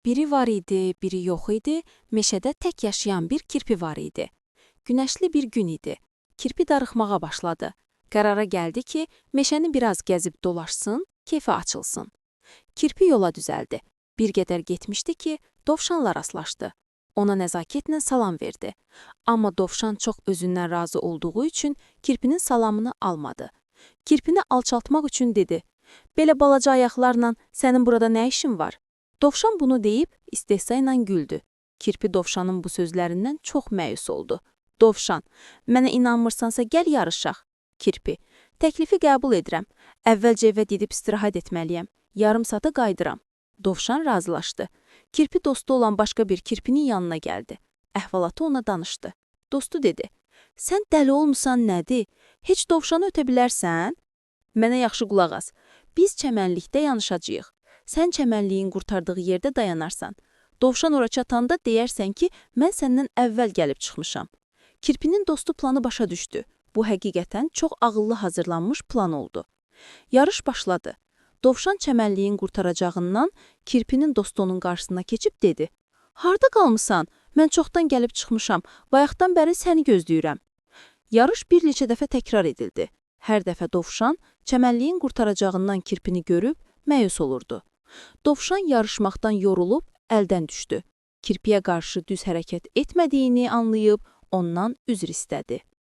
Biri var idi, biri yox idi, meşədə tək yaşayan bir kirpi var idi. Günəşli bir gün idi. Kirpi darıxmağa başladı. Qərara gəldi ki, meşəni biraz gəzib dolaşsın, kefi açılsın. Kirpi yola düzəldi. Bir qədər getmişdi ki, dovşanla rastlaşdı. Ona nəzakətlə salam verdi. Amma dovşan çox özündən razı olduğu üçün kirpinin salamını almadı. Kirpini alçaltmaq üçün dedi: "Belə balaca ayaqlarla sənin burada nə işin var?" Dovşan bunu deyib istehza ilə güldü. Kirpi dovşanın bu sözlərindən çox məyus oldu. Dovşan: "Mənə inanmırsansa gəl yarışaq." Kirpi: "Təklifi qəbul edirəm. Əvvəlcə evə gedib istirahət etməliyəm. Yarım saata qayıdıram." Dovşan razılaşdı. Kirpi dostu olan başqa bir kirpinin yanına gəldi. Əhvalatı ona danışdı. Dostu dedi: "Sən dəli olmusan nədir? Heç dovşanı ötə bilərsən? Mənə yaxşı qulaq as. Biz çəmənlikdə yanışacağıq. Sən çəmənliyin qurtardığı yerdə dayanarsan. Dovşan ora çatanda deyərsən ki, mən səndən əvvəl gəlib çıxmışam." Kirpinin dostu planı başa düşdü. Bu həqiqətən çox ağıllı hazırlanmış plan oldu. Yarış başladı. Dovşan çəmənliyin qurtaracağından kirpinin dostu onun qarşısına keçib dedi: "Harda qalmısan? Mən çoxdan gəlib çıxmışam. Bayaqdan bəri səni gözləyirəm." Yarış bir neçə dəfə təkrar edildi. Hər dəfə dovşan çəmənliyin qurtaracağından kirpini görüb məyus olurdu. Dovşan yarışmaqdan yorulub əldən düşdü. Kirpiyə qarşı düz hərəkət etmədiyini anlayıb ondan üzr istədi.